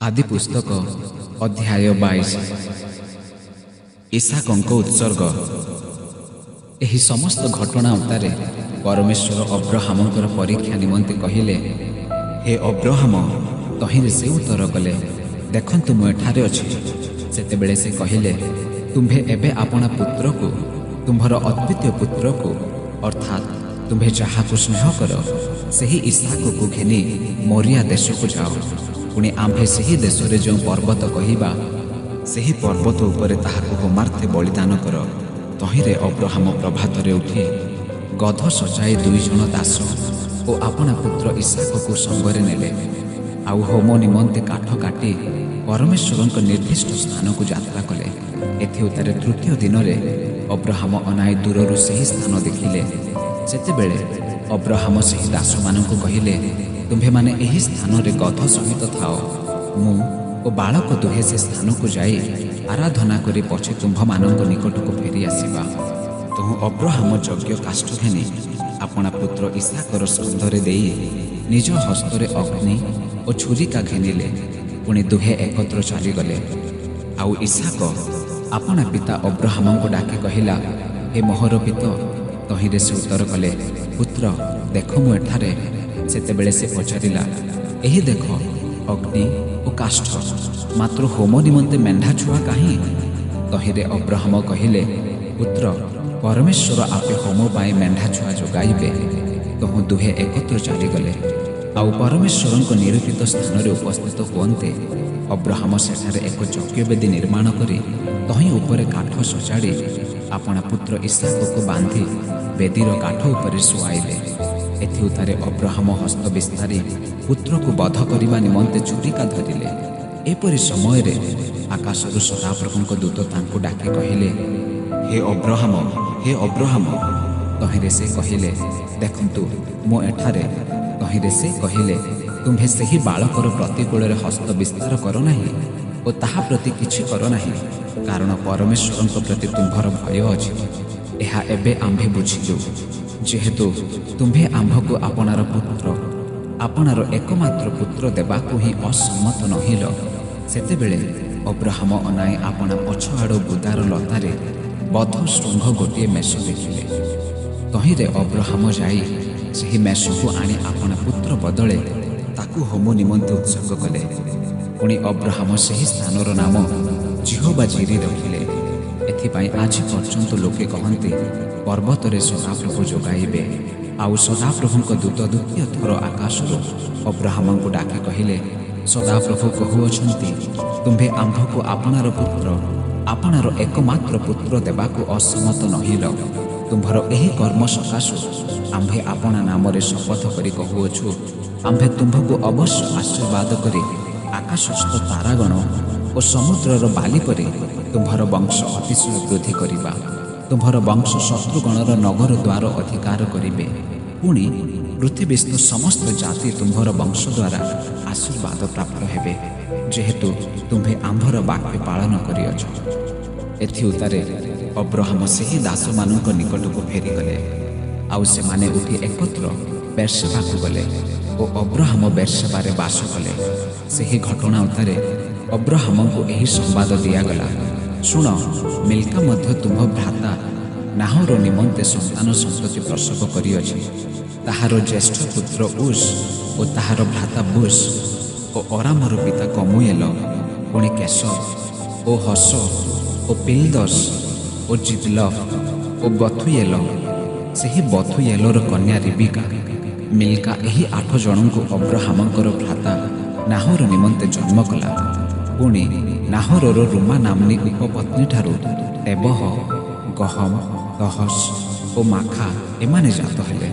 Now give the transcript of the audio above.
ଆଦି ପୁସ୍ତକ ଅଧ୍ୟାୟ 22। ଇସାକଙ୍କ ଉତ୍ସର୍ଗ। ଏହି ସମସ୍ତ ଘଟଣା ଉତ୍ତାରେ ପରମେଶ୍ୱର ଅବ୍ରହାମଙ୍କର ପରୀକ୍ଷା ନିମନ୍ତେ କହିଲେ, ହେ ଅବ୍ରହାମ! ତହିଁରେ ସେ ଉତ୍ତର କଲେ, ଦେଖନ୍ତୁ, ମୁଁ ଏଠାରେ ଅଛି। ସେତେବେଳେ ସେ କହିଲେ, ତୁମ୍ଭେ ଏବେ ଆପଣା ପୁତ୍ରକୁ, ତୁମ୍ଭର ଅଦ୍ୱିତୀୟ ପୁତ୍ରକୁ, ଅର୍ଥାତ୍ ତୁମ୍ଭେ ଯାହାକୁ ସ୍ନେହ କର, ସେହି ଇସାକକୁ ଘେନି ମୋରିଆ ଦେଶକୁ ଯାଅ। ପୁଣି ଆମ୍ଭେ ସେହି ଦେଶରେ ଯେଉଁ ପର୍ବତ କହିବା, ସେହି ପର୍ବତ ଉପରେ ତାହାକୁ ହୋମାର୍ଥେ ବଳିଦାନ କର। ତହିଁରେ ଅବ୍ରହାମ ପ୍ରଭାତରେ ଉଠି ଗଧ ସଜାଇ ଦୁଇ ଜଣ ଦାସ ଓ ଆପଣା ପୁତ୍ର ଇସାକକୁ ସଙ୍ଗରେ ନେଲେ। ଆଉ ହୋମ ନିମନ୍ତେ କାଠ କାଟି ପରମେଶ୍ୱରଙ୍କ ନିର୍ଦ୍ଦିଷ୍ଟ ସ୍ଥାନକୁ ଯାତ୍ରା କଲେ। ଏଥିଉତ୍ତାରେ ତୃତୀୟ ଦିନରେ ଅବ୍ରହାମ ଅନାଇ ଦୂରରୁ ସେହି ସ୍ଥାନ ଦେଖିଲେ। ସେତେବେଳେ ଅବ୍ରହାମ ସେହି ଦାସମାନଙ୍କୁ କହିଲେ, ତୁମ୍ଭେମାନେ ଏହି ସ୍ଥାନରେ ଗଧ ସହିତ ଥାଅ, ମୁଁ ଓ ବାଳକ ଦୁହେଁ ସେ ସ୍ଥାନକୁ ଯାଇ ଆରାଧନା କରି ପଛେ ତୁମ୍ଭମାନଙ୍କ ନିକଟକୁ ଫେରି ଆସିବା। ତହୁଁ ଅବ୍ରହାମ ଯଜ୍ଞ କାଷ୍ଠ ଘେନି ଆପଣା ପୁତ୍ର ଇସାକର ସ୍କନ୍ଧରେ ଦେଇ ନିଜ ହସ୍ତରେ ଅଗ୍ନି ଓ ଛୁରିକା ଘେନିଲେ। ପୁଣି ଦୁହେଁ ଏକତ୍ର ଚାଲିଗଲେ। ଆଉ ଇସାକ ଆପଣା ପିତା ଅବ୍ରହାମଙ୍କୁ ଡାକି କହିଲା, ହେ ମୋହର ପିତ! ତହିଁରେ ସେ ଉତ୍ତର କଲେ, ପୁତ୍ର, ଦେଖ, ମୁଁ ଏଠାରେ। ସେତେବେଳେ ସେ ପଚାରିଲା, ଏହି ଦେଖ ଅଗ୍ନି ଓ କାଷ୍ଠ, ମାତ୍ର ହୋମ ନିମନ୍ତେ ମେଣ୍ଢା ଛୁଆ କାହିଁ? ତହିଁରେ ଅବ୍ରହାମ କହିଲେ, ପୁତ୍ର, ପରମେଶ୍ୱର ଆପେ ହୋମ ପାଇଁ ମେଣ୍ଢା ଛୁଆ ଯୋଗାଇବେ। ତହୁଁ ଦୁହେଁ ଏକତ୍ର ଚାଲିଗଲେ। ଆଉ ପରମେଶ୍ୱରଙ୍କ ନିରୂପିତ ସ୍ଥାନରେ ଉପସ୍ଥିତ ହୁଅନ୍ତେ ଅବ୍ରହାମ ସେଠାରେ ଏକ ଯଜ୍ଞବେଦୀ ନିର୍ମାଣ କରି ତହିଁ ଉପରେ କାଠ ସଜାଡ଼ି ଆପଣା ପୁତ୍ର ଇସାକକୁ ବାନ୍ଧି ବେଦୀର କାଠ ଉପରେ ଶୁଆଇଲେ। ଏଥିଉତ୍ତାରେ ଅବ୍ରହାମ ହସ୍ତ ବିସ୍ତାରି ପୁତ୍ରକୁ ବଧ କରିବା ନିମନ୍ତେ ଛୁରିକା ଧରିଲେ। ଏପରି ସମୟରେ ଆକାଶରୁ ସଦାପ୍ରଭୁଙ୍କ ଦୂତ ତାଙ୍କୁ ଡାକି କହିଲେ, ହେ ଅବ୍ରହାମ, ହେ ଅବ୍ରହାମ! ତହିଁରେ ସେ କହିଲେ, ଦେଖନ୍ତୁ, ମୁଁ ଏଠାରେ। ତହିଁରେ ସେ କହିଲେ, ତୁମ୍ଭେ ସେହି ବାଳକର ପ୍ରତିକୂଳରେ ହସ୍ତ ବିସ୍ତାର କର ନାହିଁ ଓ ତାହା ପ୍ରତି କିଛି କର ନାହିଁ, କାରଣ ପରମେଶ୍ୱରଙ୍କ ପ୍ରତି ତୁମ୍ଭର ଭୟ ଅଛି, ଏହା ଏବେ ଆମ୍ଭେ ବୁଝିଲୁ। ଯେହେତୁ ତୁମ୍ଭେ ଆମ୍ଭକୁ ଆପଣାର ପୁତ୍ର, ଆପଣାର ଏକମାତ୍ର ପୁତ୍ର ଦେବାକୁ ହିଁ ଅସମ୍ମତ ନୋହିଲ। ସେତେବେଳେ ଅବ୍ରହାମ ଅନାଇ ଆପଣା ପଛଆଡ଼ୁ ବୁଦାର ଲତାରେ ବଦ୍ଧ ଶୃଙ୍ଗ ଗୋଟିଏ ମେଷ ଦେଖିଲେ। ତହିଁରେ ଅବ୍ରହାମ ଯାଇ ସେହି ମେଷକୁ ଆଣି ଆପଣା ପୁତ୍ର ବଦଳେ ତାକୁ ହୋମ ନିମନ୍ତେ ଉତ୍ସର୍ଗ କଲେ। ପୁଣି ଅବ୍ରହାମ ସେହି ସ୍ଥାନର ନାମ ଯିହୋବା ଯିରି ରଖିଲେ। ଏଥିପାଇଁ ଆଜି ପର୍ଯ୍ୟନ୍ତ ଲୋକେ କହନ୍ତି, ପର୍ବତରେ ସଦାପ୍ରଭୁ ଯୋଗାଇବେ। ଆଉ ସଦାପ୍ରଭୁଙ୍କ ଦୂତ ଦ୍ୱିତୀୟ ଥର ଆକାଶରୁ ଅବ୍ରହାମଙ୍କୁ ଡାକି କହିଲେ, ସଦାପ୍ରଭୁ କହୁଅଛନ୍ତି, ତୁମ୍ଭେ ଆମ୍ଭକୁ ଆପଣାର ପୁତ୍ର, ଆପଣାର ଏକମାତ୍ର ପୁତ୍ର ଦେବାକୁ ଅସମ୍ମତ ନୋହିଲ। ତୁମ୍ଭର ଏହି କର୍ମ ସକାଶୁ ଆମ୍ଭେ ଆପଣା ନାମରେ ଶପଥ କରି କହୁଅଛୁ, ଆମ୍ଭେ ତୁମ୍ଭକୁ ଅବଶ୍ୟ ଆଶୀର୍ବାଦ କରି ଆକାଶସ୍ଥ ତାରାଗଣ ଓ ସମୁଦ୍ରର ବାଲି ପରି ତୁମ୍ଭର ବଂଶ ଅତିଶୟ ବୃଦ୍ଧି କରିବା। ତୁମ୍ଭର ବଂଶ ଶତ୍ରୁଗଣର ନଗର ଦ୍ୱାର ଅଧିକାର କରିବେ। ପୁଣି ପୃଥିବୀସ୍ଥ ସମସ୍ତ ଜାତି ତୁମ୍ଭର ବଂଶ ଦ୍ୱାରା ଆଶୀର୍ବାଦ ପ୍ରାପ୍ତ ହେବେ, ଯେହେତୁ ତୁମ୍ଭେ ଆମ୍ଭର ବାକ୍ୟ ପାଳନ କରିଅଛ। ଏଥିଉତ୍ତାରେ ଅବ୍ରହାମ ସେହି ଦାସମାନଙ୍କ ନିକଟକୁ ଫେରିଗଲେ। ଆଉ ସେମାନେ ଉଠି ଏକତ୍ର ବେର୍ଶେବାକୁ ଗଲେ ଓ ଅବ୍ରହାମ ବେର୍ଶେବାରେ ବାସ କଲେ। ସେହି ଘଟଣା ଉତ୍ତାରେ ଅବ୍ରହାମଙ୍କୁ ଏହି ସମ୍ବାଦ ଦିଆଗଲା, ଶୁଣ, ମିଲ୍କା ମଧ୍ୟ ତୁମ୍ଭ ଭ୍ରାତା ନାହୋର ନିମନ୍ତେ ସନ୍ତାନ ସନ୍ତତି ପ୍ରସବ କରିଅଛି। ତାହାର ଜ୍ୟେଷ୍ଠ ପୁତ୍ର ଉସ୍ ଓ ତାହାର ଭ୍ରାତା ବୁସ୍ ଓ ଅରାମର ପିତା କମୁଏଲ, ପୁଣି କେଶଦ ଓ ହସ ଓ ପିଲ୍ଦଶ ଓ ଜିଦ୍ଲଫ ଓ ବଥୁଏଲ। ସେହି ବଥୁଏଲର କନ୍ୟା ରିବିକା। ମିଲ୍କା ଏହି ଆଠ ଜଣଙ୍କୁ ଅବ୍ରହାମଙ୍କର ଭ୍ରାତା ନାହୋର ନିମନ୍ତେ ଜନ୍ମ କଲା। ପୁଣି ନାହୋରର ରୁମା ନାମ୍ନୀ ଉପପତ୍ନୀଠାରୁ ତେବହ, ଗହମ, ତହସ ଓ ମାଖା ଏମାନେ ଜାତ ହେଲେ।